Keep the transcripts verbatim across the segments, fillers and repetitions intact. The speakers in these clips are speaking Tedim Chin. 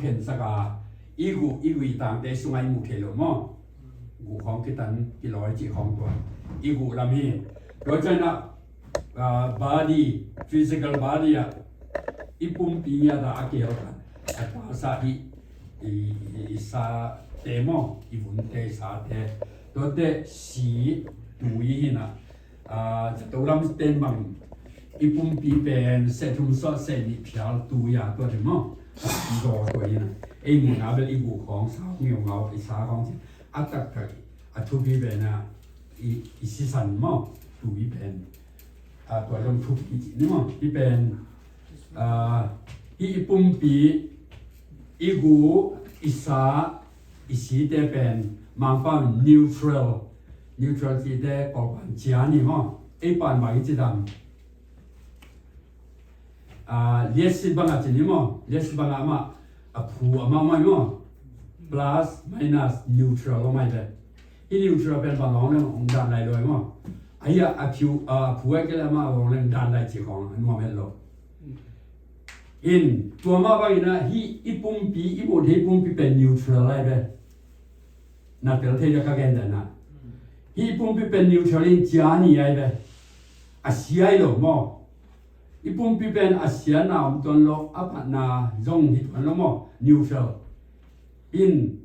khensak a, i guh, i guh i tangte sungah i muh theih loh maw? Guh khawng kitan kilawi cih khawng tua i guh lam hi. Tua ciangin ah, ah, body, physical body ah i pumpi ngiat a a keel khat a tasa hi. I, i, i sate maw, i vunte, i sate, tuate si, tui hi na. Ah, zato lam ten bang i pumpi pen seh thum sawt seh nih phial tui a tua hi maw? Daw tua hi na. Ei muhna bel i guh khawng sa ngaungau, i sa khawng ci a taktak a thupi pen a i, i sisan maw? Tui pen a tua zong thupi ci ni maw? Hi pen, ah, hi i pumpi, i guh, i sa, i site pen Mangpau neutral, neutral cite Kawlpau in cian hi maw? Ei pan bang i ci dam? Ah, liasit bang a ci ni maw? Liasit bang a amah a phu amah mai maw? Plus, minus, neutral amah hi ve. Hi neutral pen bang hong leng hong dan lai lo maw? Ahi a, a phu, a phu a kei le amah hong leng dan lai ci khawng a nuam het lo. In, tua mah bangin ah, hi i pumpi, i muh theih pumpi pen neutral lai ve. Na tel thei dia ka gen dan ah. Hi i pumpi pen neutral in cian hi ai ve. A sia hi lo maw? I pumpi pen a siatna om tuan lo, a phatna zong hi tuan lo maw? Neutral. In,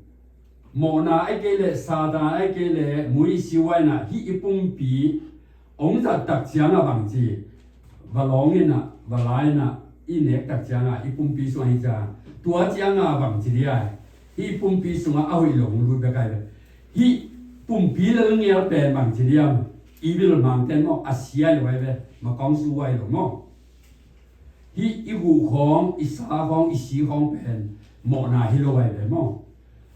mawhna ai kei le, Satan ai kei le, mui i siuaina, hi i pumpi, ong zat tak cianga bang ci, va lawng ina, va la ina, i nek tak cianga, i pumpi sung ahi cianga, tua cianga bang ci di ai, hi i pumpi sunga a hoih lo hong lut bek ai ve. Hi pumpi lel ngel pen bang ci di am, i bil mang ten maw, a sia lo ai ve, ma kong su ai lo maw. Hi i guh khawng, i sa khawng, i si khawng pen mawhna hi lo ai ve maw.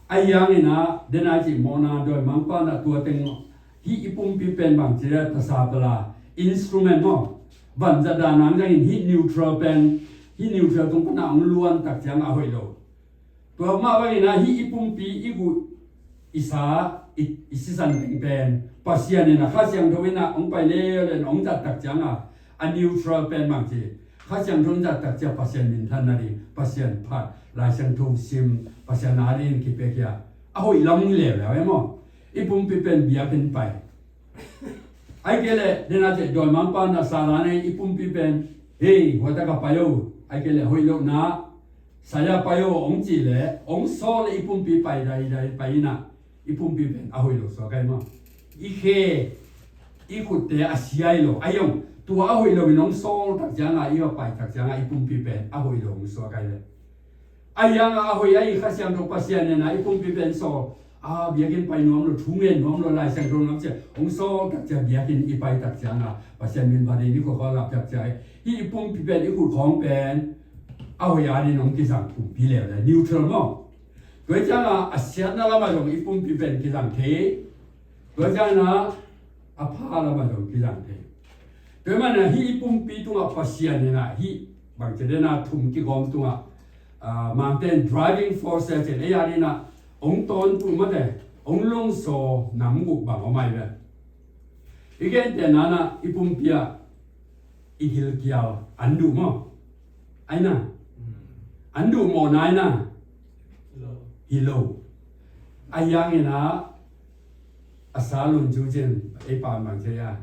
A hiangin ah, den ai cih mawhna dawimangpa na tua teng maw. Hi i pumpi pen bang ci le tasa pala instrument maw. Vanzat dan nang zangin hi neutral pen, hi neutral tung pana ong luan tak ciang a hoih lo. Tua mah bangin ah hi i pumpi i guh i sa i, i sisan ding pen Pasian in ah Kha Siangtho in ah ong pai leuleu in ong zat tak cianga a neutral pen bang ci. Kha Siangtho in zat tak ciang Pasian minthan na ding, Pasian phat, Lai Siangtho sim, Pasian a ding kipia kia. A hoih lam leuleu e maw. I pumpi pen biakinn pai. Ai kei le, dena ce dawimangpa na sa la nei i pumpi pen. Hei, huata ka pai o. Ai kei le, hoih lo na. Saya pai o, ong ci le, ong sawl le i pumpi pai dai dai pai ina, i pumpi pen a hoih lo suak ai maw. I khe, i khutte a sia ai lo, ai ong, tua a hoih lo in ong sawl tak cianga, i va pai tak cianga, i pumpi pen a hoih lo ong suak ai le. A hianga a hoih ai Kha Siangtho Pasian nena i pumpi pen sawl, a biakinn pai nuam lo, thu ngen nuam lo, Lai Siangtho nuam cia, ong sawl tak cia biakinn i pai tak cianga, Pasian min phatin i khuakhua lap tak cia, hi i pumpi pen i khut khawng pen, a hoih adin ong kizang pumpi leuleu, neutral maw. Tua cianga a siatna lama zong i pumpi pen kizang thei. Tua cianga a pha lama zong kizang thei. Tua mana hi i pumpi tunga Pasian ina hi bang ci dena thum kigawm tunga, ah, mangten driving force a cin ei adina ong tawntung mate, ong lungsaw nam guk bang om ai ve. I gente nana i pumpi a i gilkial an duh maw? Aina. An duh mawhna aina. Hi lo. A hiangin ah a sa lun cu cin ei pan bang ci a.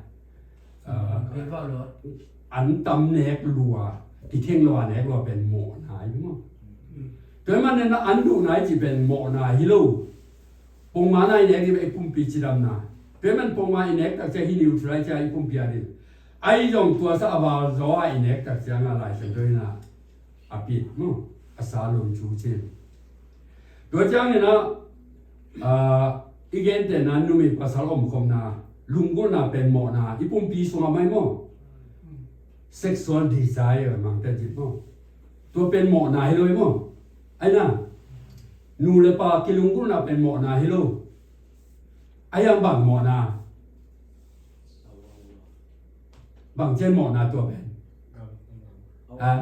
An tam nek lua, kitheng lua nek lua pen mawhna ahi maw? Tua man nena an duhna i ci pen mawhna hi lo. Pongmana i nek i pumpi cidamna. Tua man pongma i nek tak cia hi neutral cia i pumpi a din. Ai zong tua sa a val zaw a i nek tak cianga Lai Siangtho ina a pit maw, a sa lum cu cin. Tua ciangin ah, ah, i gente na numei pasal omkhopna, lunggulhna pen mawhna, i pumpi sungah mai maw. Sexual desire mangte cin maw. Tua pen mawhna hi lo i maw. Aina, nu le pa kilunggulhna pen mawhna hi lo. A hiang bang mawhna. Bang cian mawhna tua pen. Ha?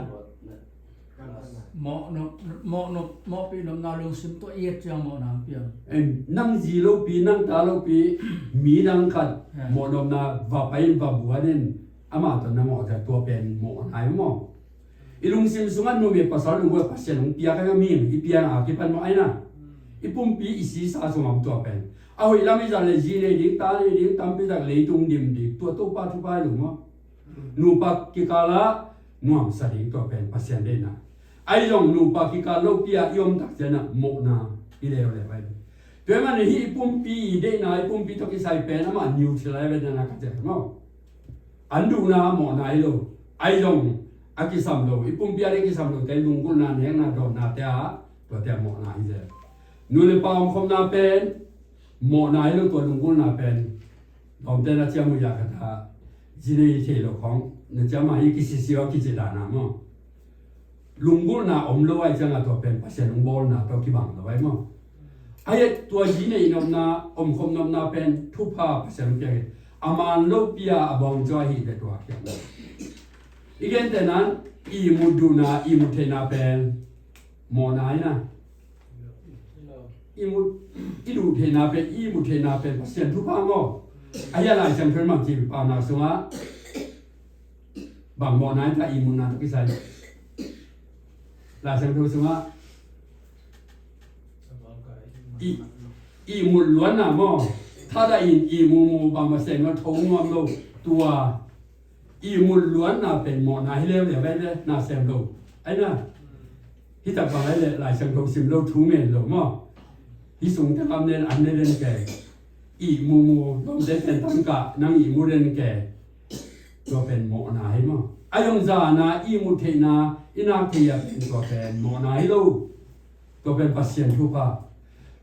Mawh nop, mawh nop, mawhpi nopna lungsim tua i et ciang mawhna ang piang. Em, nang zi lopi, nang ta lopi, mi dang khat, mawh nopna va pai in va buan in, amah tawh na mawh ta tua pen mawhna hi maw. I lungsim sungah numei pasal lungua Pasian hong piak a mi, i pian a kipan mah aina. I pumpi i sisa sungah om tua pen. A hoih lam i zat le zi nei ding, ta nei ding, tampi tak leitung dim ding, tua Topa thupha i lung maw. Nupa kikal ah nuamsa ding tua pen Pasian deihna. Ahi zong nupa kikal lopi a i om tak ciangin ah mawhna i leuleu ahi. Tua ahih manin hih i pumpi i deihna, i pumpi tawh kisai pen amah neutral ahi ve na ka ciah maw. An duhna mawhna hi lo. Ahi zong a kisam lo. I pumpi a ding kisam lo te lunggulhna, nekna, dawnna te ah, tua te ah mawhna hi zel. Nu le pa omkhopna pen mawhna hi lo, tua lunggulhna pen. Lawmte na ciam uh ya ka ta, zi nei thei lo khong, na ciam a hi kisisi a kici dana maw. Lunggulhna om lo ahi ciangah tua pen Pasian hong bawlna tawh kibang lo ahi maw. Ahi tua zi nei nopna, omkhop nopna pen thupha Pasian hong piak hi. A man lopi a a bawng cu ahi ve tua khiatna. I gentehna in ihmut duhna, ihmut theihna pen mawhna ahi na. Ihmut, i duh theihna pen, ihmut theihna pen Pasian thupha maw. Ahi a Lai Siangtho in bang ci, Paunak sungah bang mawhna in ta ihmutna tawh kisai. Lai Siangtho sungah i, ihmut luanna maw. Thada in ihmut mu bang mah sem lo, tho nuam lo. Tua ihmut luanna pen mawhna hi leuleu ve le, na sem lo. Ahi na. Hi tak bang ahi le Lai Siangtho sim lo, thu ngen lo maw. Hi sung te kam nen an ne den ke. Ihmut mu, lawmte pen tangka, nang ihmut den ke. Tua pen mawhna hi maw. A zong zana ihmut theihna, i nak thei a pen tua pen mawhna hi lo. Tua pen Pasian thupha.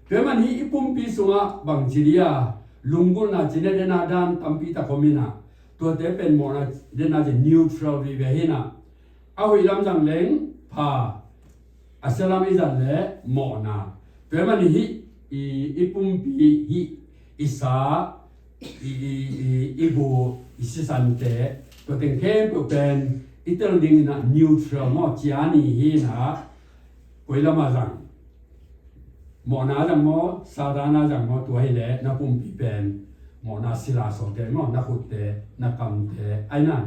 Tua ahih manin hih i pumpi sungah bang ci dia, lunggulhna ci ne dena dan tampi tak om hi na. Tuate pen mawhna dena ci neutral vive hi na. A hoih lam zang leng pha, a sia lam i zat le mawhna. Tua ahih manin hih i, i pumpi hih i sa, i, i, i, i gu, i sisante, tua teng khempeuh pen i tel ding in ah neutral maw, cia ni hi na, koi lam a zang. Mawhna a zang maw, Satan a zang maw, tua hi le na pumpi pen mawhna sila sawte maw, na khutte, na kamte, ahi na.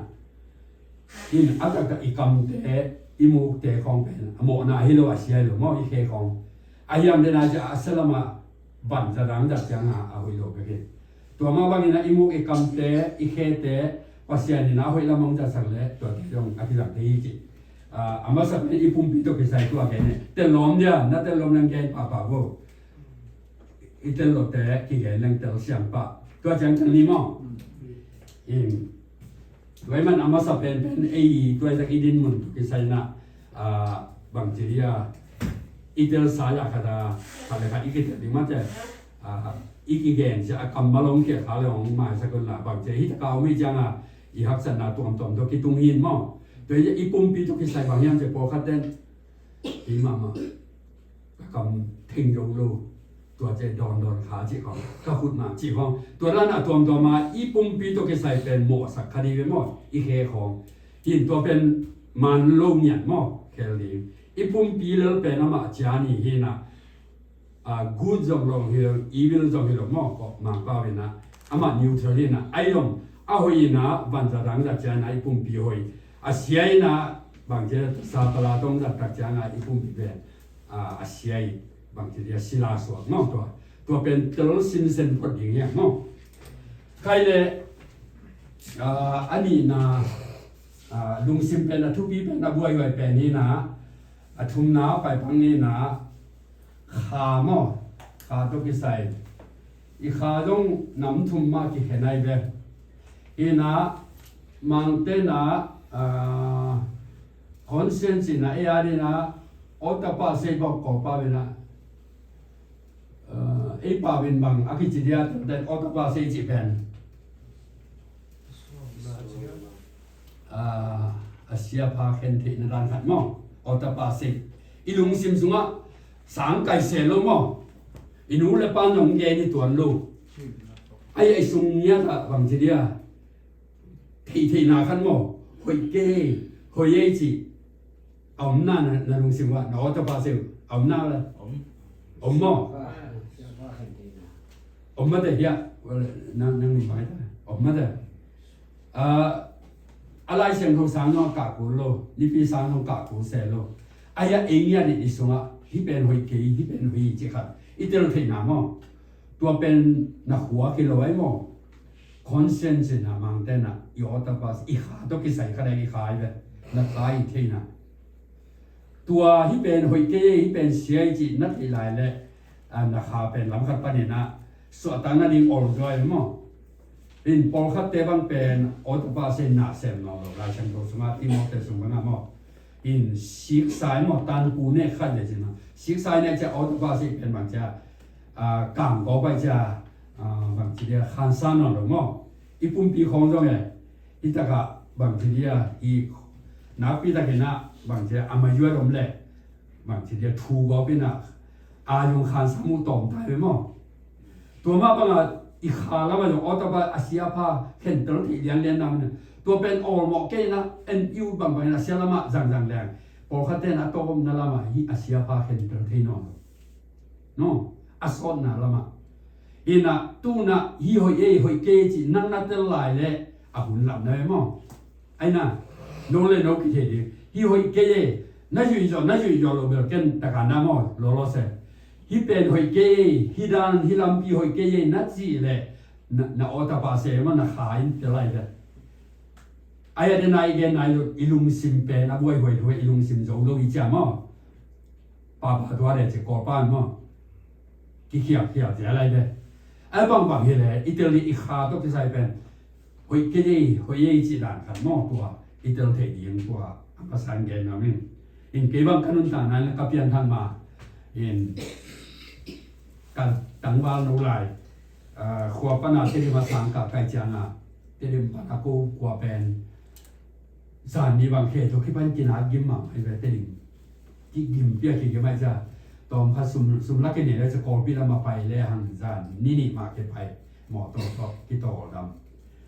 In a taktak i kamte, i mukte khawng pen a mawhna hi lo, a sia hi lo maw, i khe khawng. A hiam dena cia a sia lamah van za dang za cianga a hoih lo bek hi. Tua mah bangin a i muk i kamte, i khete, Pasian in a hoih lamah hong zatsak le, tuate zong a kizang thei hi ci. A, a masa pen i pumpi tawh kisai tua gen e. Tel lawm dia, na tel lawm leng gen pahpah vo. I tel lote kigen leng tel siang pah. Tua ciang tel ni maw. In. Tua ahih man a masa penpen ei tua zak i dinmun tawh kisai na, a, bangci dia i telsa ya khat a, khat le khat i kitel ding mate, a, i kigen cia a kammal hong khia kha le hong maisak un la bangci hi taka om hi cianga i haksatna tuamtuam tawh kitung hin maw. Tua hi i pumpi tawh kisai bang hiam cia pawlkhat den hi mahmah. Ka kam theng zo lo. Tua cia dawndawn kha cih khawng, ka khut mah cih khawng. Tua dan a tuamtuam a i pumpi tawh kisai pen mawhsak kha ding ve maw, i khe khawng. Hin tua pen man lo ngiat maw, khel ding. I pumpi lel pen amah cia ni hi na, a, good zong lo hi lo, evil zong hi lo maw, kawk Mangpau in a, amah neutral hi na, ahi zong, a hoih in a, van za dang za cia na, i pumpi hoih. A sia in a, bang cia sa pala tong za tak cia na, i pumpi pen. A, a sia i bangci dia sila suak maw tua. Tua pen tel sinsen phot ding hiam maw. Khai le, a, a nihna, a, lungsim pen a thupi pen a buaihuai pen hi na, a thumna paipang ni na, kha maw, kha tawh kisai. I kha zong nam thum mah kikhen ahi ve. Hi na, Mangte na, a, conscience na, e a ni na, otapa sei bawk kawpa ve na. A, ei pau in bang a kici dia, tel tel otapa sei cih pen. A, a sia pha khen theihna dan khat maw. Otapa sei. I lungsim sungah sang kai se lo maw. I nu le pa nong gen i tuan lo. Ai, ai sung ngiat ah bang ci dia. Theih theihna khat maw. Hoih kei, hoih ei ci. A om na, na, na lungsim ah, na otapa sei. A om na le. Om. Om maw. Om mate hia. Nang, nang ni mai ta. Om mate. A, A Lai Siangtho sang zong kah kul lo, Nipi sang zong kah kul se lo. Ahi a ei ngiat in i sungah hih pen hoih kei, hih pen hoih hi cih khat i tel theihna maw? Tua pen na khuak hi lo ai maw? Conscience in a Mangte in a i autopsy, i kha tawh kisai khat a i kha hi ve. Na kha i theihna. Tua hih pen hoih kei, hih pen sia hi cih na theih lai leh, a, na kha pen lam khat panin a suahtak nading ol zuai maw? In pawlkhatte bang pen autopsy na sem nawn lo, Lai Siangtho sungah Timothy sung bangah maw? In siksa hi maw, tanpu nek khat le cin maw? Siksa hi nek cia autopsy pen bang cia, a, kang kawp pai cia, a, bang ci dia khansa nawn lo maw? I pumpi khawng zong e, hih takah bang ci dia, hih nakpi takin a bang ci dia a mayuat om leh bang ci dia thu gawp in a, a zong khansa mu tawm tai ve maw? Tua mah bangah i kha lamah zong autopsy a sia pha khentel theih lianlian na maw? Tua pen awlmawh kei in a, en i ut bangbang in a sia lamah zangzang leng pawlkhatte in a tawpna lamah hih a sia pha khentel thei nawn lo. No, a sawtna lamah. Inah tunah hih hoih ei, hoih kei cih nang na tel lai leh a hun lam na ve maw? Aina, no le no kithei ding. Hih hoih kei ei, na zuih zawh, na zuih zawh lo bel ken taka na maw, lawlaw se. Hih pen hoih kei ei, hih dan, hih lampi hoih kei ei na cih leh na, na aw tapa se maw, na kha in tel lai ve. Ai a dena i gen nai lo, i lungsim pen a buaihuai thu, i lungsim zo lo i cia maw? Papa tua le ci Kawlpa in maw? Kikhiakkhiak zia lai ve. A bangbang hi le i tel ding i kha tawh kisai pen hoih kei ei, hoih ei cih dan khat maw, tua i tel theih ding tua a masa in gen nuam ing. In kei bang ka nuntakna in ka pianthak ma in ka tangval no lai, ah, khua pana Tedim a sang ka kai cianga Tedim pana ko khua pen zan ni bang khe tawh kipan kinak gim mah ai ve Tedim. Kigim pia kigim ai cia. Tawm kha sum, sum la kine le cia Kawlpi lam a pai le hang zan ni nih mah kipai mawtaw tawh kitawl dam.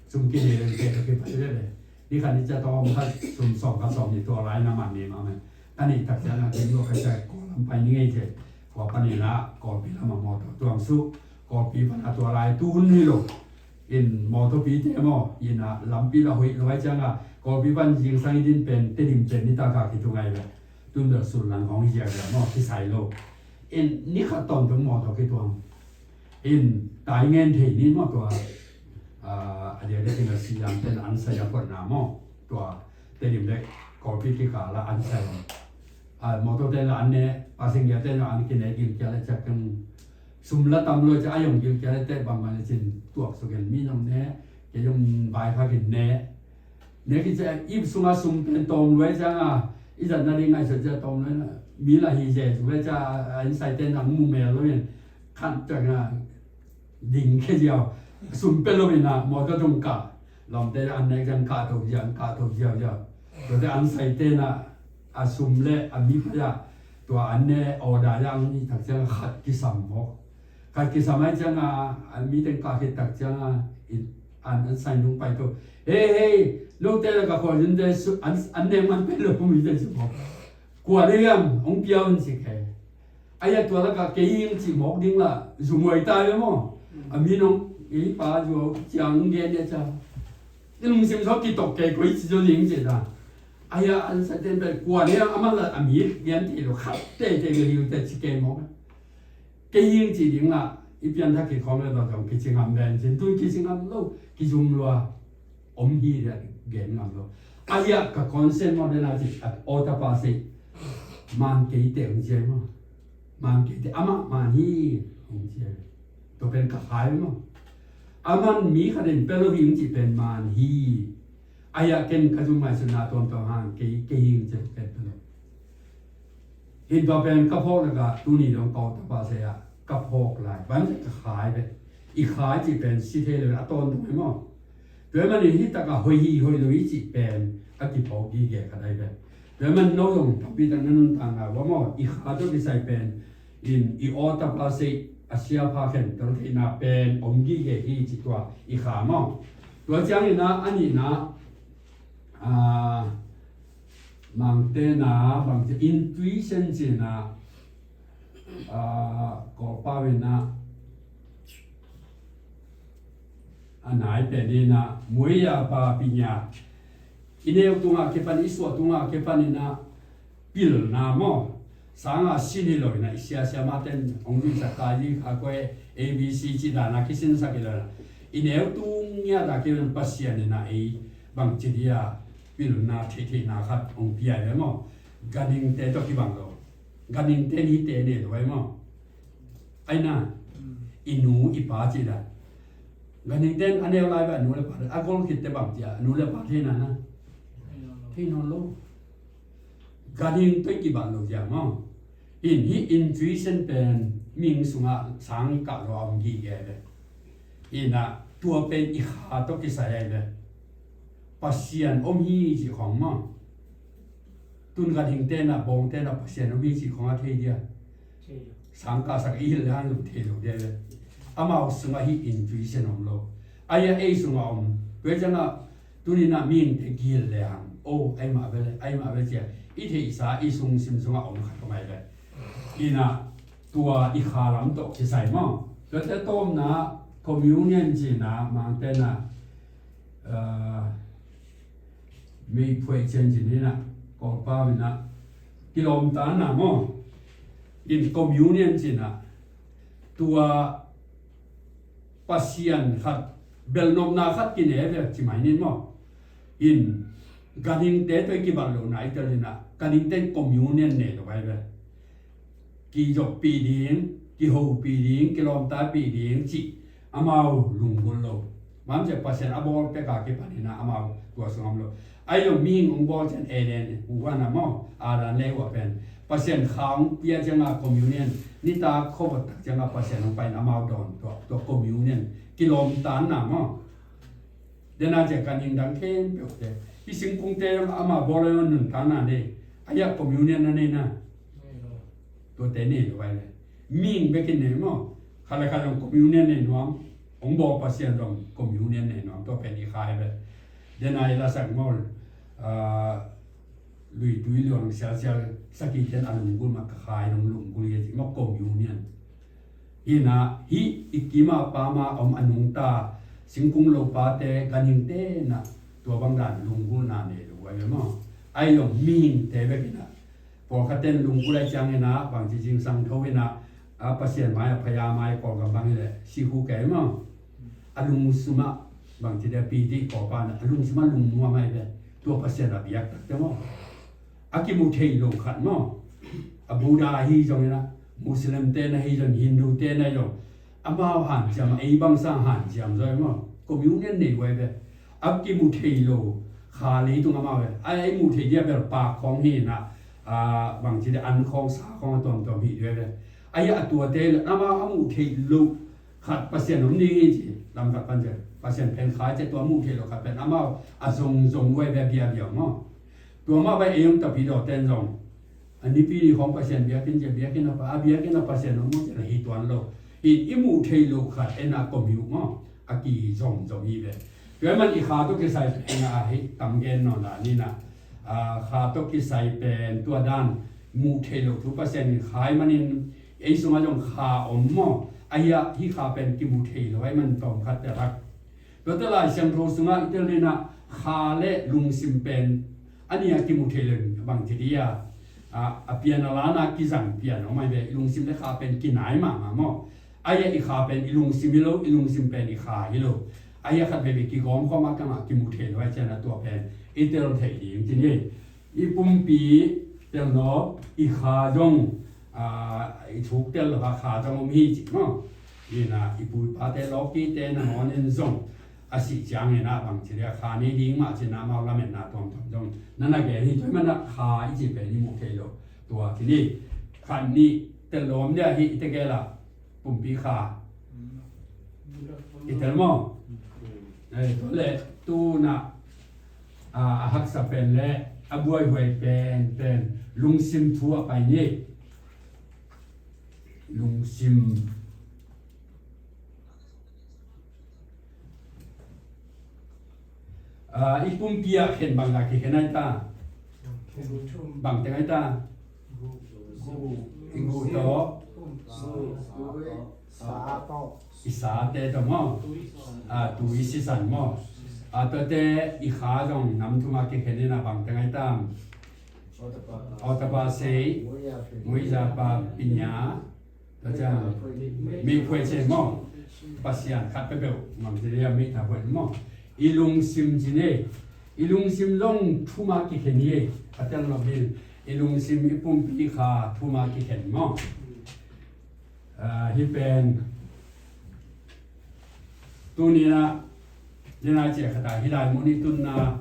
Sum kine le khe tawh kipai le le. Ni khat ni cia tawm kha sum sawm kha sawm ni tua lai na man ni mah mai. Ka nih tak ciang a gim lua ka cia Kawl lam pai ni ngei cia. Kua panin a Kawlpi lam a mawtaw tuang su. Kawlpi pan a tua lai tu hun hi lo. In mawtawpite maw, in a lampi la hoih lo ai cianga, Kawlpi pan zingsang i din pen, Tedim pen nitak a kitung ai ve. Tun bel sullang hong hi ziahziah maw, kisai lo. In ni khat tawntung mawtaw kituang. In tai ngen thei ni maw tua, ah, a dia dia kin a siam ten an sai a pon na maw, tua Tedim le Kawlpi kikal a an sai. Ah, mawtaw ten la an ne, passenger ten la an kine gilkial a ciak kan Sum la tam lua cia a yong gil kia le te bang ma le cin tuak suk en mi nong ne, ke yong vai kha kin ne. Ne ki cia ip sunga sum pen tawm lua cia nga, i zat na ding ngai sa cia tawm lua na. Mi la hi ze suk le cia a in sai ten ang mu mel lua en. Khan cia nga ding khe ziau. Sum pe lua en na, mawtaw tung ka. Lawmte an ne kiang ka to ziau, ka to ziau ziau. Tua te an sai te na, a sum le a mi pha ya. Tua an ne order ya ang ni tak ciang khat kisam mawk. Khat kisam ai ciang a, a mi teng ka khit tak ciang a, in, an, an sai nung pai to. Hei, hei, no te la ka khual zin te su, an, an ne man pe lo mi te su mawk. Kua de yam, ong piau in si khe. Ai a tua la ka kei ing ci mawk ding la, zu muai tai le maw. A mi nong, ei pa zu ciang gen ya ciang. Lungsim zaw kitok kei koi ci zaw ling ci ta. Ai a an sa ten pen kua ne a man la a mi gen thei lo khat te te ke liu te ci kei mawk. Kei ing ci ding la, i pian tha ki khawm le lo zong ki ci ngam ven cin tun ki ci ngam lo, ki zum lua. Om hi dia gen ngam lo. Ai a ka consent maw de na ci, a aw ta pa se. Man kei te ong ci ai maw. Man kei te amah man hi ong ci ai. Tua pen ka khai maw. A man mi khat in pe lo hi ong ci pen man hi. Ai a ken ka zum mai sun na tuam tuam hang kei, kei hi ong ci pen pe lo. Hin tua pen ka phawk laka tuni dong ka aw ta pa se a ka phawk lai. Ban ka khai ve. I khai ci pen si thei lo a tawn tung ai maw. Tua manin hi taka hoih hi hoih lo i cih pen a kiphawk gige khat ai pen. Tua man no zong tampi tak na nuntakna va maw i kha tawh kisai pen in i aw tapa sei a sia pha khen tel theihna pen om gige hi ci tua i kha maw. Tua ciangin a a nihna a mangtena bang ci intuition cina a kawpa wina a nai pen ina muia pa pinya I neu tungah kipan, i suah tungah kipan in ah pilna maw, sanga sin hi lo in ah, i siasia mah ten hong zuihsak kha hi, a koi A B C cih dan a kisinsak hi lo in ah, i neu tung ngiat a kipan Pasian in ah ei bangci dia pilna theihtheihna khat hong pia hi ve maw. Ganhingte tawh kibang lo. Ganhingte in hihte nei lo ai maw. Ai na, i nu i pa cih dan. Ganhingte in a neu lai ve, a nu le pa, a gol khitte bang ci a, a nu le pa thei na na. Thei nawn lo. Ganhing tawh i kibang lo ci a maw. In hih intuition pen mihing sungah sang i kah lo a om gige ve. In ah tua pen i kha tawh kisai ai ve. Pasian om hi cih khong maw. Tun ganhingte in ah, bawngte in ah Pasian om hi cih khong a thei dia. Sang kahsak i hilh le hang zong thei lo dia ve. Amau sungah hih intuition om lo. Ai a ei sungah om. Tua ciangah tuni in ah mihingte gil le hang, o, ai mah ve le, ai mah ve cia i theihsa i sungsim sungah om khat om ai ve. In ah tua i kha lam tawh kisai maw. Tuate tawmna communion cihna Mangte in ah, ah, meiphuai cian cihna in ah, Kawlpau in ah kilawmtanna maw. In communion cihna tua Pasian khat, belnopna khat kine ve ci mai ning maw. In ganhingte tawh i kibat lohna i tel in ah, ganhingte in communion nei lo ai ve. Kizoppih ding, kihopih ding, kilawmtapih ding cih amau lunggulh lo. Bang hang hiam cih leh Pasian a bawl pek a kipan in ah amau tua sung om lo. Ai zong mihing hong bawl ciang Eden huan ah maw, Adam leh Eva pen Pasian kha hong pia ciangah communion, nitak khuavawt tak ciangah Pasian hong pai in amau dawn tua, tua communion, kilawmtanna maw. Dena ciang ganhing dang khempeuhte, hih singkungte zong amau bawl a zong nuntakna nei, a hiah communion na nei na. Tuate nei lo ai le. Mihing bek in nei maw. Khat le khat zong communion nei nuam. Hong bawl Pasian zong communion nei nuam. Tua pen i kha hi ve. Dena i lasak maw. Ah, luitui luang sialsial sakhi ten a lunggulh mah ka kha hi, nong lunggulh hi a ci maw, communion. Hi in ah, hih i kim a pam a om a nungta singkung lopate, ganhingte in ah tua bang dan lunggulhna nei lo ai ve maw. Ai zong mihingte bek in ah, pawlkhat ten lunggulh ai ciangin ah bangci zingsang tho in ah, a Pasian mai a, phaya mai, Kawlgam bang hi leh sikhu kei maw. A lungsim ah bangci dia piti Kawlpa in ah a lungsim ah lungnuam ai ve. Tua Pasian a biak takte maw. A kimu thei lo khat maw. A Buddha ahi zongin ah, Muslimte na hi zong, Hindute na hi zong, amau hanciam a, ei bang sang hanciam zaw maw. Communion nei huai ve. A kimu thei lo kha leitung amau ve. A, ei mu thei dia bel pak khawng hi in ah, a, bangci dia an khawng sa khawng a tuamtuam hi dia ve. A, a tuate le amau a mu thei lo khat Pasian om ding hi ci, lam khat pan ciang Pasian pen kha ci, tua mu thei lo khat pen amau a zongzong huai bia biabia maw. Tua mah bang ei hong tapidawte in zong a nipi ni khawng Pasian biakinn ci, biakinn a pa, a biakinn a Pasian om maw ci, a hi tuan lo. Hi i mu thei lo khat en a komi uh maw, a kizongzong hi ve. Tua ahih man i kha tawh kisai pen a hi tam gen nawn dan in ah, a, kha tawh kisai pen tua dan mu thei lo thu Pasian in kha ahih manin ei sungah zong kha om maw. A hiah hih kha pen kimu thei lo ahih man tawmkhat tel hak. Tuate Lai Siangtho sungah i tel ni in ah kha le lungsim pen a nih a kimu thei lo in bang ci dia, a, a pian a lan a kizang pian om ai ve. I lungsim le kha pen kinai mahmah maw. A hiah i kha pen i lungsim hi lo, i lungsim pen i kha hi lo. A hiah khat veve kigawm khawm a kangah kimu thei lo ai cian a tua pen i tel thei ding ci ni. I pumpi tel nawk, i kha zong, a, i thuk tel lo a kha zong om hi ci maw. Hi in ah i pu i pate lawkite nangawn in zong a sih ciangin ah bang ci dia kha nei ding mah ci in ah amau lametna tuamtuam zong na na gen hi. Tua ahih man ah kha i ci pen i mu thei lo tua ci ni. Khat nih tel lawm dia hi i tegel ah pumpi kha i tel maw. Ei, tua leh tu in ah, a, a haksa pen le a buaihuai pen pen lungsim thu a pai ni. Lungsim. A, i pumpi ah khen bang la kikhen ai ta. Bang teng ai ta. I gu tawh. I sate tawh maw. A, tui sisan maw. A, tuate i kha zong nam thum a kikhen in a, bang teng ai tam? Aw tapa sei, muiza pa pinya, tua ciang mi phuai cen maw? Pasian khat peuhpeuh mang ci dia mi tha phuai maw? I lungsim ci ni. I lungsim zong thum a kikhen hi. A tel lo hin i lungsim i pumpi kha thum a kikhen maw? Ah, hih pen tuni-in ah, dena ciah khat ah, hih lai mun i tunna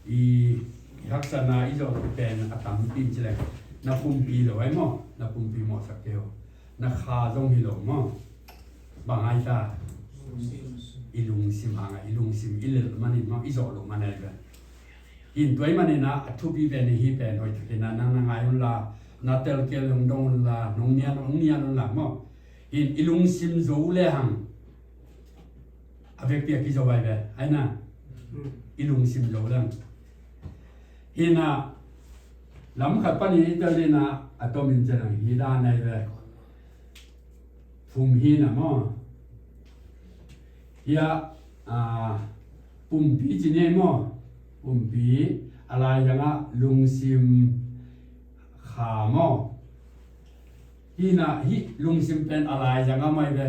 i, i haksatna i zawh loh pen a tampi in ci leng, na pumpi lo ai maw? Na pumpi mawhsak kei aw. Na kha zong hi lo maw? Bang ai ta? I lungsim hang a, i lungsim i lel manin maw, i zawh loh man ai ve. Hin tua ahih manin ah, a thupi pen hi pen, hoih takin ah nang na ngai un la, na telkhial hong dong un la, nong nian, hong nian un la maw. Hin i lungsim zo le hang a vekpi a kizo ai ve, ai na. I lungsim zo le hang. Hin ah lam khat panin i tel ding ah, a tomin ci leng hi dan ai ve. Thum hi na maw? Hia, ah, pumpi ci ni maw? Pumpi, a laizang ah lungsim kha maw? Hi na, hih lungsim pen a laizang ah mai ve.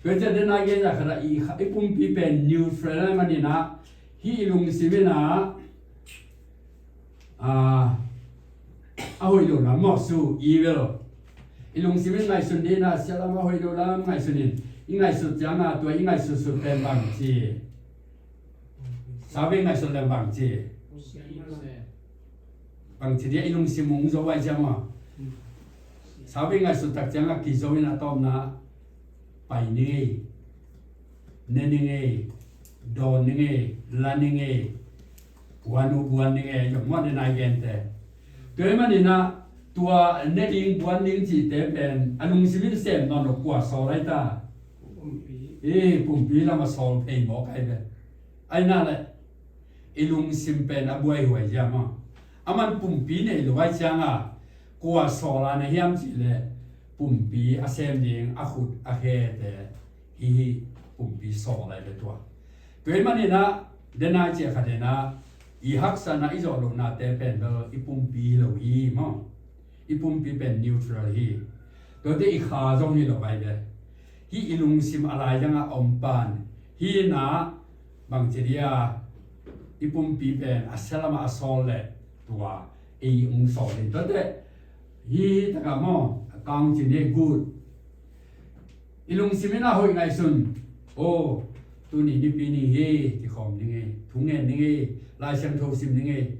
Tua ciang dena gen za khat ah i kha, i pumpi pen neutral ai manin ah, hih i lungsim in ah, ah, a hoih lo lam maw, su, evil. I lungsim in ngaihsun ding ah, sia lam a hoih lo lam ngaihsun in. I ngaihsut ciang ah, tua i ngaihsutsut pen bang ci? Sau bek ngaihsut leng bang ci? Bang ci dia i lungsim hong zo ai ciang maw? Sau bek ngaihsut tak ciang ah kizo in a tawpna pai ni ngei, ne ni ngei, dawn ni ngei, la ni ngei, buan uh buan ni ngei, zong muan ni nai gente. Tua ahih manin ah, tua ne ding buan ding cihte pen a lungsim in sem nawn lo, kua sawl ai ta? Pumpi. Eh, pumpi lam a sawl phei mawk ai ve. Ai na le, i lungsim pen a buaihuai zia maw? Aman pumpi nei lo ai ciang ah, kua sawl a na hiam cih leh, pumpi a sem ding a khut a khete hi hi, pumpi sawl ai ve tua. Tua ahih manin ah, dena ciah khat in ah, i haksatna i zawh lohnate pen bel i pumpi hi lo hi maw? I pumpi pen neutral hi. Tuate i kha zong hi lo ai ve. Hih i lungsim a laizang ah om pan hi na, bang ci dia, i pumpi pen a sia lam ah a sawl leh tua ei hong sawl hi. Tuate hi hi tak ah maw, a kang ci ni, good. I lungsim in a hoih ngaihsun. Aw, tuni nipi ni hi, kikhawm ni ngei, thu ngen ni ngei, Lai Siangtho sim ni ngei.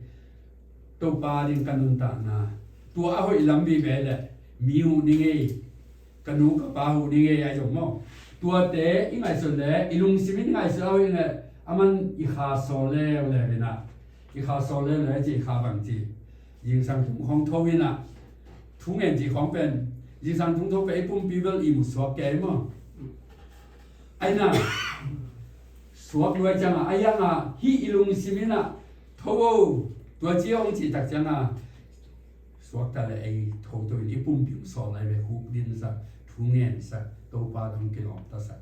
Topa ding ka nuntakna, tua a hoih lam vive leh mi huh ni ngei, ka nu ka pa huh ni ngei ai zong maw? Tuate i ngaihsun leh, i lungsim in i ngaihsun a hoih leh, aman i kha sawl leuleu in ah, i kha sawl leuleu ci, i kha bang ci? Zingsang thum khawng tho in ah, thu ngen ci khawng pen, zingsang thum tho pen i pumpi bel ihmu suak kei maw? Ai na, suak luai ciang ah, ai ang ah, hih i lungsim in ah, tho o, tua ci hong cih tak ciang ah, suakta leh ei tho tho in i pumpi hong sawl ai ve, huk dinsak, thu ngensak, Topa dong kilawmtasak.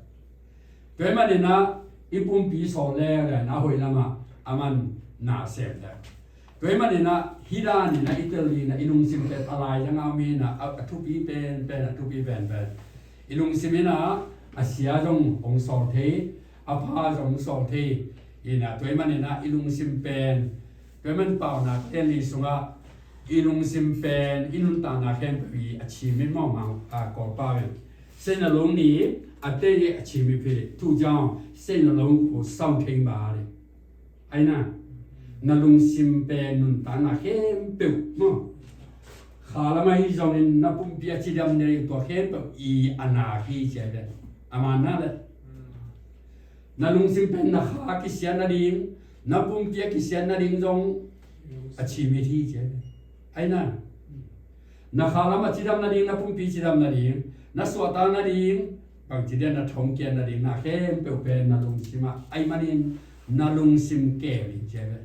Tua ahih manin ah, i pumpi sawl leuleu in a hoih lam ah, aman na sem leh. Tua ahih manin ah, hih dan in ah i tel ding ah, i lungsim pen a laizang ah om hi na, a, a thupi pen, pen, a thupi pen, pen. I lungsim in ah, a sia zong hong sawl thei, a pha zong hong sawl thei. Hi na, tua ahih manin ah, i lungsim pen, tua ahih man Paunak ten li sungah, i lungsim pen, i nuntakna khempeuh i a chim in maw, mang, a, Kawlpau in. Sei na lung ni, a tei a chim i phi, tu jang, sei na lung ko sau thei ba le. Ai na, na lungsim pen nuntakna khempeuh maw? Kha lam ahi zongin na pumpi a cidam nading tua khempeuh i a nak hi ci ai ve. A man na le. Na lungsim pen na kha a kisiat nading, na pumpi a kisiat nading zong a chim hi ci ai ve. Ai na. Na kha lam a cidam nading, na pumpi cidam nading, na suahtak nading, bangci dia na thongkiat nading, na khempeuh pen na lungsim ah, ahih manin na lungsim kem in ci ai ve.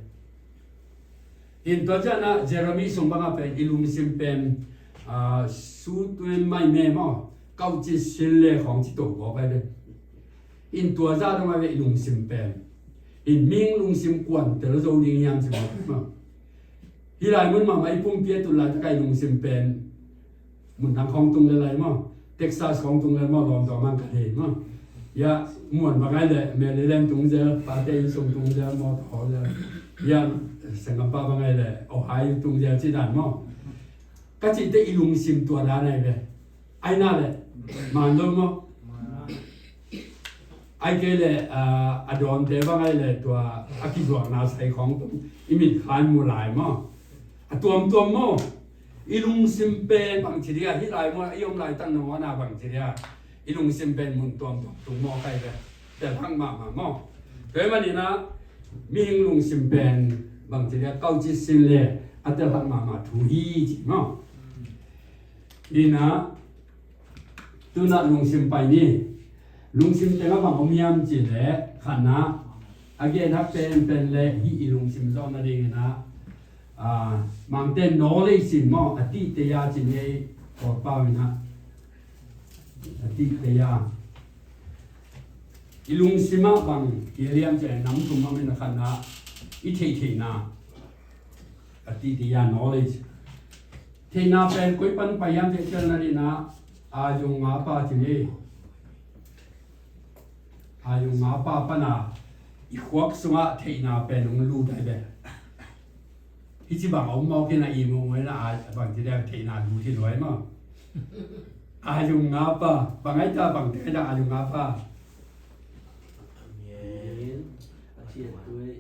Hin tua ciang ah Jeremy sung bangah pen i lungsim pen, ah, su tuen mai me maw, kauci sin le khawng ci to gawp ai ve. Hin tua zah dong ai ve i lungsim pen. Hi mihing lungsim kuan tel zo ding hiam ci maw. Hih lai mun mahmah i pumpi a tun laitak a i lungsim pen mun dang khawng tung le lai maw, Texas khawng tung le maw, lawm tua mang ka thei maw. Hia muan bang ai le Maryland tung zel, pate inn sung tung zel maw, tua haw zel. Hia Sengkam pa bang ai le Ohio tung zel ci dan maw. Ka cihte i lungsim tua dan ai ve. Ai na le man lo maw. Ai kei le a dawnte bang ai le tua a kizuakna sai khawng tung i mit khan mu lai maw. A tuamtuam maw. I lungsim pen bangci dia hih lai maw, i om laitak nangawn a bangci dia i lungsim pen mun tuamtuam tung maw kai ve. Tel hak mahmah maw. Tua hi maninah mihing lungsim pen bangci dia kauci sin le a tel hak mahmah thu hi ci maw. Inah tunah lungsim pai ni. Lungsim tengah bang om hiam ci le khatna a gen hak penpen le hih i lungsim zawh nadinginah mangte knowledge in maw, a tihte ya ci ni ei Kawlpau inah a tihte ya. I lungsimah bang kiliam ci le nam thum om in a khatna i theihtheihna a tihte ya knowledge. Theihna pen koi pan pai hiam ci le tel nadinah a zung nga pa ci ni. A zung nga pa pana i khuak sungah theihna pen hong lut ai ve. Hih ci bang a um mawk in a i mawk mawk in a bang ci dek theihna lut hi luai maw. A zung nga pa bang ai ta bang te ai ta a zung nga pa.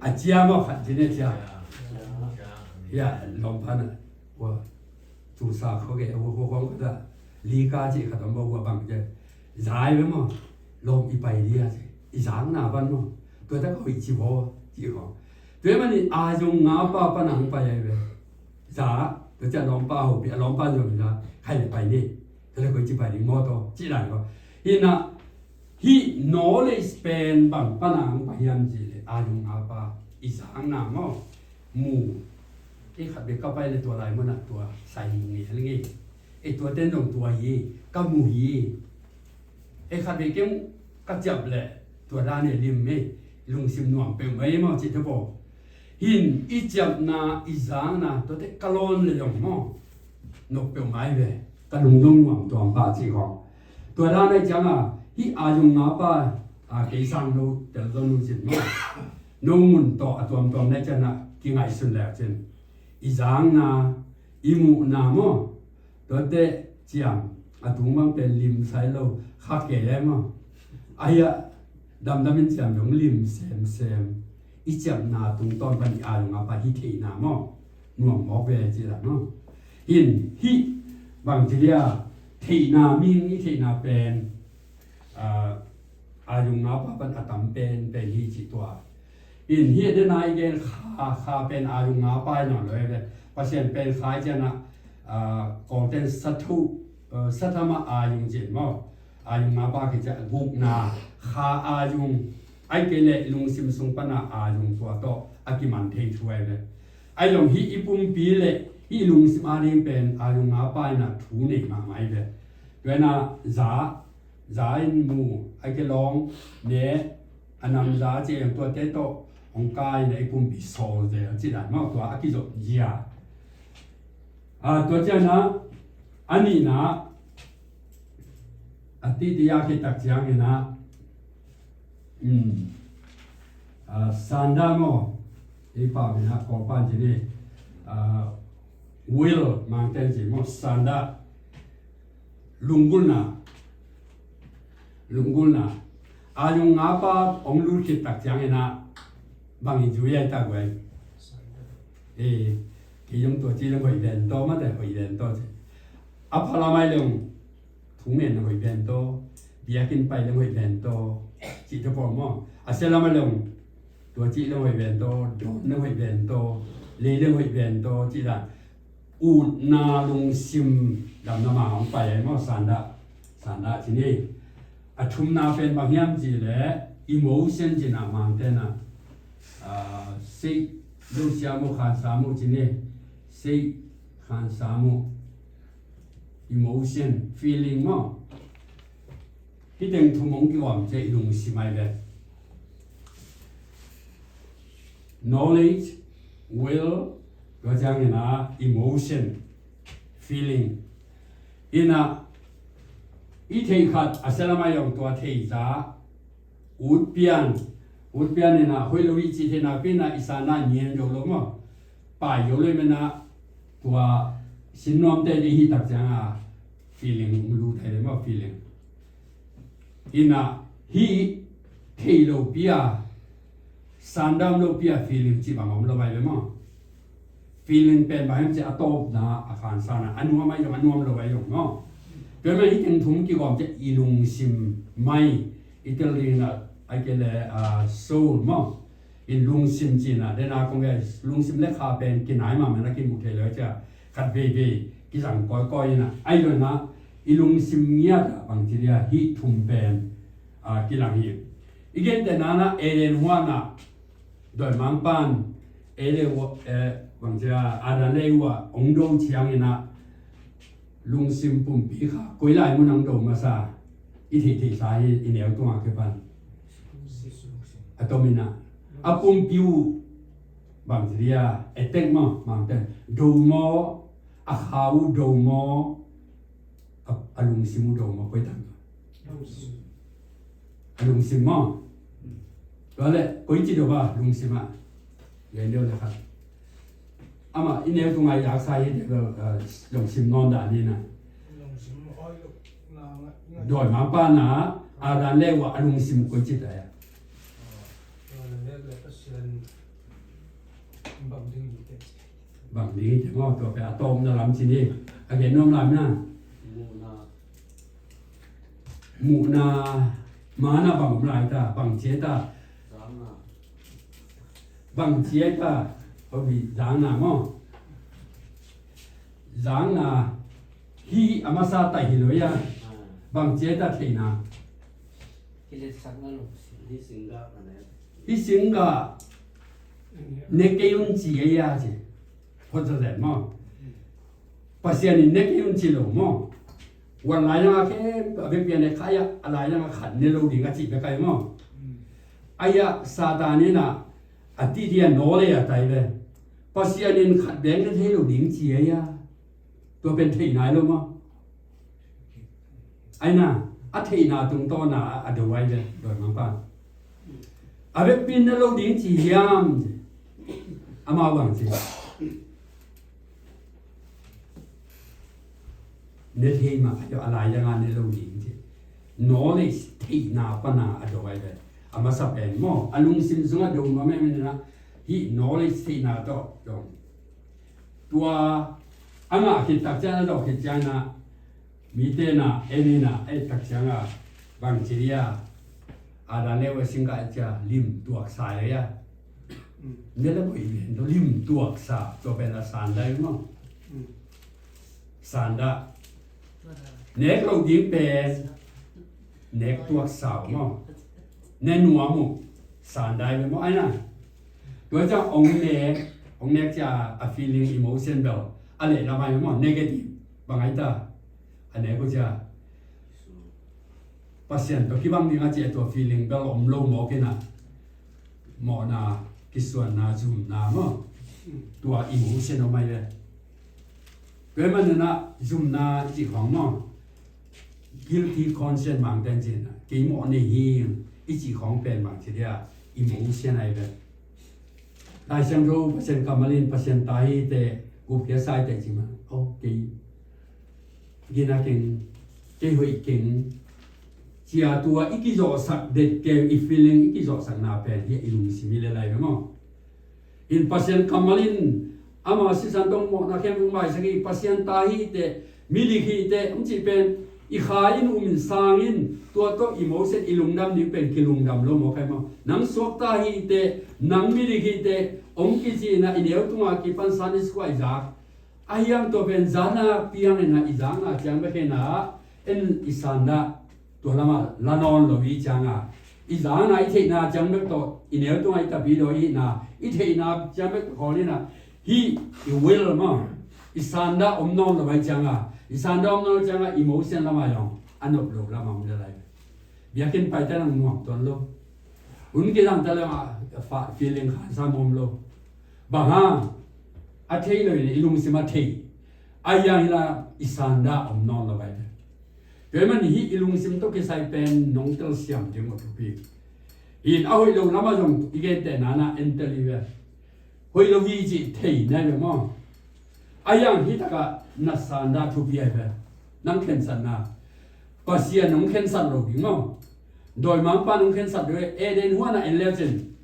A cia maw khat ci ne cia. Hia lawm pana ua tusa kho ke ua kho kong kata lika ci khat om ba ua bang ci. Zai ve maw. Lawm i pai dia ci i zang na ban maw. Tua tak hoih ci bo ci kho. Tua mani a zung nga pa pa nang pai ai ve. Za tua ci a lawm pa ho pi a lawm pa zung za khai le pai ni. Tua le koi ci pai ding maw taw ci lai kho. Hina hih knowledge pen bang pana ang pa hiam ci le a zung nga pa i zang na maw. Mu ei khat bek ka pai le tua lai muna tua sai mu ngei hal ngei. Ei tua ten zong tua hi ka mu hi. Ei khat bek kem ka ciap le tua dan e lim me lungsim nuam peuh mai maw ci te paw. Hin i ciapna i zangna tuate ka lawn le zong maw. Nok peuh mai ve ka lungdong nuam tuam pah ci kong. Tua dan ai cianga hih a zung nga pa a kei sang no tel zon nu cin maw. No mun tawh a tuamtuam nai ciana kingaihsun lek cin i zangna i muhna maw. Tuate ciang a tung bangte lim sai lo kha ke le maw. Aia damdam in ciang dong lim semsem i ciapna tungtawn pan i a zung nga pa hi theihna maw. Nuam mawk ve ci la maw. Hin hih bang ci lia theihna ming i theihna pen a zung nga pa pan a tam pen pen hi ci tua. In hi a dena i gen kha kha pen a zung nga pa i nawn lo hi ve. Pasian pen kha i ciana kawngten sathu sathama a zung cin maw. A zung nga pa ki cia gukna kha a zung ai kei le lungsim sung pana a zung tua tawh a kiman thei thu ai ve. Ai zong hi i pumpi le hi lungsim a ding pen a zung nga pa i na thu nei mahmah i ve. Tuana za za in mu a kilawng ne a nam za ci eng tuate tawh hong kai na i pumpi sawl zel ci dan mah tua a kizop zia. A tua ciana a nihna a titi a kitak ciangina sanda maw i pau ina kawpan ci ni. Will mangten ci maw sanda lunggulna lunggulna a zung nga pa ong lut khit tak ciangina bangin zui ai tak wai. Kei zong tua ci leng hoih ven taw mate hoih ven taw ci a phalamai leng thungen na hoih ven taw biakin pai leng hoih ven taw ci te pawl maw a sia lamai leng tua ci leng hoih ven taw dawn leng hoih ven taw lei leng hoih ven taw ci dan utna lungsim damna ma hong pai ai maw sanda sanda ci ni. A thumna pen bang hiam ci le emotion ci na mangtena sei lo siamu khansamu ci ni. Sei khansamu emotion feeling maw. Hih teng thum hong kiuam ci a i lungsim ai ve. Knowledge, will, tua ciangin ah emotion, feeling. Ina, i theih khat a sia lamah zong tua theih za, ut pian, ut pian ina, hoih lo i cih theihna pen ah i sanna ngian zo lo maw. Pai zo lo i menah tua sin nuamte i hih tak ciangah feeling um lut thei lo maw, feeling. Ina, hih theih lopi a, sandam lopi a feeling cih bang om lo vai ve maw. Feeling pen bang hiam cih a tawpna a khansana a nuam ai zong a nuam lo ai zong maw. Tua mah hih teng thum kigawm ciah i lungsim mai i tel dingin ah ai kei le, ah, soul maw. In lungsim cihna dena kong ve lungsim le kha pen kinai mahmah na kimuh thei lo ciah khat veivei kizang kawikawi ina ai lo ina i lungsim ngiat ah bang ci dia hih thum pen, ah, kilang hi. I gentehna na Eden huan ah dawimangpa'n Eden hua, eh, bang ci a Adam le Eva hong do ciangin ah lungsim pumpi kha koi lai mun hong do masa i theih theihsa hi i neu tungah kipan. A tomin ah a pumpi uh bang ci dia etek maw mangten do maw a kha uh do maw a, a lungsim uh do maw koi tang. A lungsim maw. Tua le koi ci do ba lungsim ah. Gen deuh le khat. Amah i neu tunga i laksa hi deuh lo, eh, lungsim nawn dah ni na. Dawimangpa na Adam le Eva a lungsim koi ci dah. Bang ding hi te maw tua pe a tawpna lam ci ni. A gen nuam lam na. Muhna mana bang om lai ta bang cia ta. Bang cia ta. Hobi zangna maw. Zangna hi a masa tai hi lo ia. Bang cia ta theihna. Hi singgah ne kei un ci ia ci. Phot zazen maw. Pasian in ne kei un ci lo maw. Wan lai dang a khe a vekpi a ne kha ia a lai dang a khat ne lo ding a cih bek ai maw. Aia Satan in a a titi a naw le a tai ve. Pasian in khat bek ne thei lo ding ci aia. Tua pen theih nai lo maw. Aina a theihna tungtawna a do ai ve dawimangpa. A vekpi ne lo ding ci hiam. Amau bang ci. Ne thei mah a lai danga ne lo ding ci. Knowledge theihna pana a do ai ve. A masa pen maw a lungsim sungah do mah meh meh na. Hih knowledge theihna tawh dong. Tua a ngah khit tak ciang a dawh khit ciang na mite na en hi na a et tak ciang a bang ci dia a dan leu a singkah cia lim tuaksa le a. Ne le boih lian lim tuaksa tua pen a san dai maw. San dah nek lo ding pen nek tuaksa uh maw. Ne nuam uh san dai le maw aina. Tua ciang ong nek ong nek cia a feeling emotion bel a leh lamai maw negative bang ai ta. A nek uh cia Pasian tawh kibang ding a cia tua feeling bel om lo mawk ina. Mawhna kisuanna zumna maw. Tua emotion om ai le. Tua man na zumna i cih khawng maw. Guilty conscience mangten cihna kei mawh nei hi i cih khawng pen mang ci dia emotion ai ve. Lai Siangtho Pasian kammal in Pasian ta hi te gupkhia sai te ci ma. Oh kei gina keng kei hoih keng cia tua i kizawhsak det keu i feeling i kizawhsakna pen hi i lungsim hi le lai ve maw. In Pasian kammal in ama sisan tawh mawhna khempeuh maisak hi Pasian ta hi te midik hi te hong cih pen i kha in um in sang in tua tawh emotion i lungdam ding pen kilungdam lo maw khai maw. Nang suak ta hi te nang midik hi te hong kicihna i neu tunga kipan Sunday school a i zak. A hiang tua pen zana piang ina i zana ciang bek hena en i sanna tua lama la nawn lo i cianga i zana i theihna ciang bek tawh i neu tunga i tapi lo i hina i theihna ciang bek tawh khawl ina hi i will maw i sanna om nawn lo i cianga i sanna om nawn lo cianga emotion lama yong a nop lo lama om le lai. Biakin paite nang nuam tuan lo. Hun kizang ta leh a fa feeling khansa mawm lo. Bang hang? A thei lo in i lungsim a thei. A yang hi la i sanda om nawn lo bai te. Tua man hi i lungsim tawh kisai pen nong telsiam ding mah thupi. Hi in a hoih lo lamah zong i gentehna na en tel hi ve. Hoih lo hi cih thei nai ve maw? A yang hi takah na sanda thupi ai ve. Nang khensatna. Pasian nong khensat lo ding maw? Dawimangpa nong khensat lo, Eden huan ah en lecin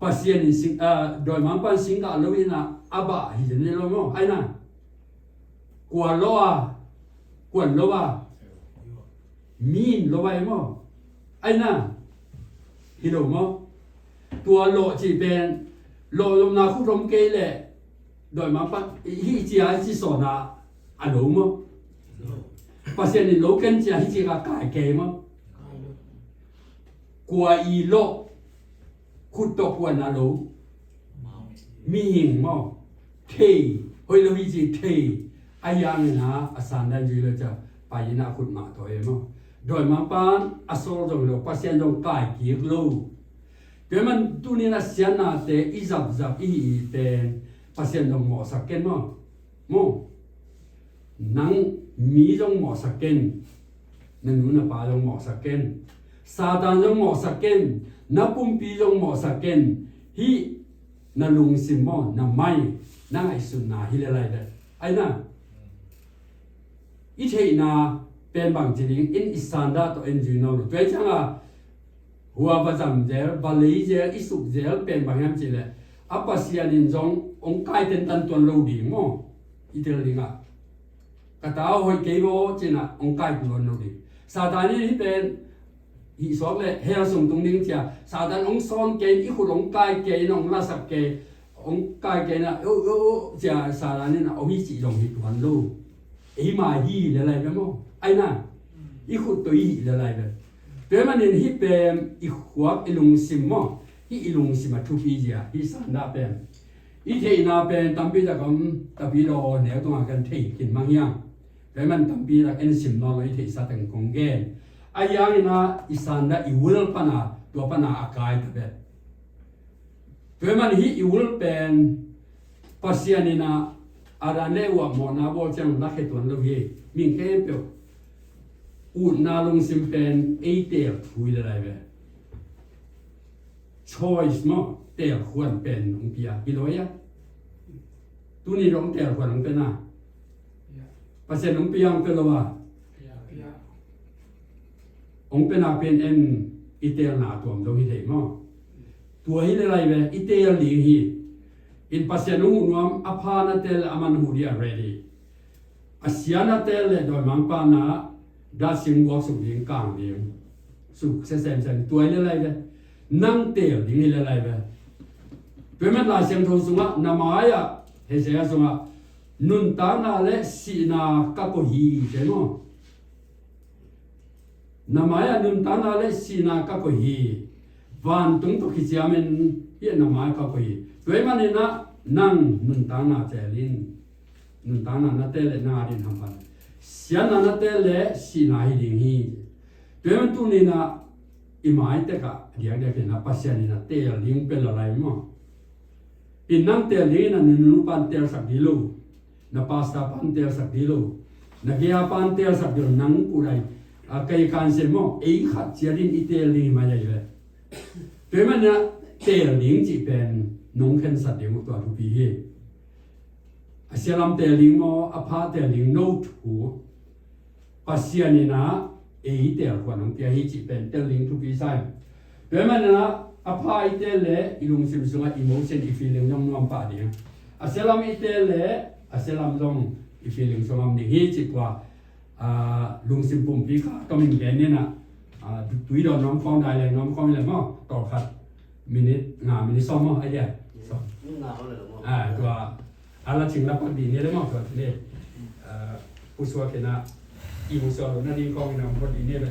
Pasian in sing, ah, dawimangpa in singkah lo in ah a bah hi zen lo maw? Ai na. Kua lo a, kuan lo a, mi in lo a hi maw? Ai na. Hi lo maw? Tua lawh cih pen lawh lomna khut om kei leh dawimangpa hih cia hih ci sawna a lo maw? Pasian in lo ken cia hih ci ka kai kei maw? Kua i lawh khut tawh kuan a lo. Mihing maw? Thei. Hoih lo hi ci thei. A yang in a, a sandan zui lo cia pai in a khut mah tawh e maw? Dawimangpa a sawl zong lo, Pasian zong kai kik lo. Tua man tunin a siatnate i zapzap i hi i pen Pasian zong mawhsak ken maw? Maw? Nang mi zong mawhsak ken. Na nu na pa zong mawhsak ken. Satan zong mawhsak ken. Na pumpi zong mawhsak ken. Hih na lungsim maw, na mai, na ngaihsutna hi le lai ve. Ai na. I theihna pen bang ci ding in i sanda tawh en zui nawn lo. Tua hi cianga hua va zam zel, va lei zel, i suk zel pen bang hiam cih leh a Pasian in zong hong kai tentan tuan lo ding maw? I tel dingah ka ta aw hoih kei maw cinah hong kai tuan lo ding. Satan in hih pen hih suak leh hell sung tung ding cia Satan hong sawn kei in, i khut hong kai kei in, hong lasak kei, hong kai kei in ah, o, o, o, cia Satan in ah hong hi cih zong hi tuan lo. Ei mai hi le lai ve maw? Ai na, i khut tawh i hi le lai ve. Tua manin hih pen i khuak i lungsim maw? Hih i lungsim a thupi zia, hih sanda pen. I theihna pen tampi tak om, tapi daw neu tungah kan thei khin mang hiang. Tua man tampi tak en sim nawn lo i theihsa teng kong gen. A yang in ah i sanda i will pana, tua pana a kai ta vet. Tua man hih i will pen Pasian in ah Adam le Eva mawhna bawl ciang lakhia tuan lo hi. Mihing khempeuh utna lungsim pen ei teel thu hi le lai ve. Choice maw, teel khuan pen hong pia hi lo ia. Tuni dong teel khuan hong pia na. Pasian hong pia hong pia lo a. Hong pia na pen en i teelna tuam dong hi thei maw? Tua hi le lai ve, i teel ding hi. In Pasian hong huh nuam, a pha na teel, a man huh ding a ready. A sia na teel le dawimangpa na datsing guak suk ding kang ding. Suk se semsem tua hi le lai ve. Nang teel ding hi le lai ve. Tua man Lai Siangtho sungah na mai-ah, Isaiah sungah nuntakna le sihna ka koih hi, ci maw? Na mai-ah nuntakna le sihna ka koih hi. Vantung tawh kiciamin hih na mai ka koih hi. Tua hi manin ah nang nuntakna teel in. Nuntakna na teel le na din hamphat. Siatna na teel le sihna hi ding hi. Tua hi man tunin ah i mai tekah diakdiak in ah Pasian in ah teel ding pia le lai maw? In nang teel ding in ah na nunu pan teelsak ding lo. Na pastor pan teelsak ding lo. Na gea pan teelsak ding lo, nang kudai. A kei kan se maw, ei khat ciat in i teel ding hi mai lai ve. Tua hi man ah teel ding cih pen nong khensat ding uh tua thupi hi. A sia lam teel ding maw, a pha teel ding, no thu. Pasian in ah ei teel khuan hong pia hi cih pen tel ding thupi sa hi. Tua hi man ah a pha i teel le i lungsim sungah emotion, i feeling zong nuam pah ding. A sia lam i teel le a sia lam zong i feeling sungah om ding hi cih tua, ah, lungsim pumpi kha tomin gen in ah, ah, tui dawn nuam khawng, dai leng nuam khawng hi le maw, tawlkhat minute nga, minute sawm maw, ai dia. Sawm. Nga khawng le maw. Ah, tua a la cing la pak dih ni le maw, tua ni. Ah, pusuak kei na, i pusuak lo na ding khawng in a om phot dih ni le.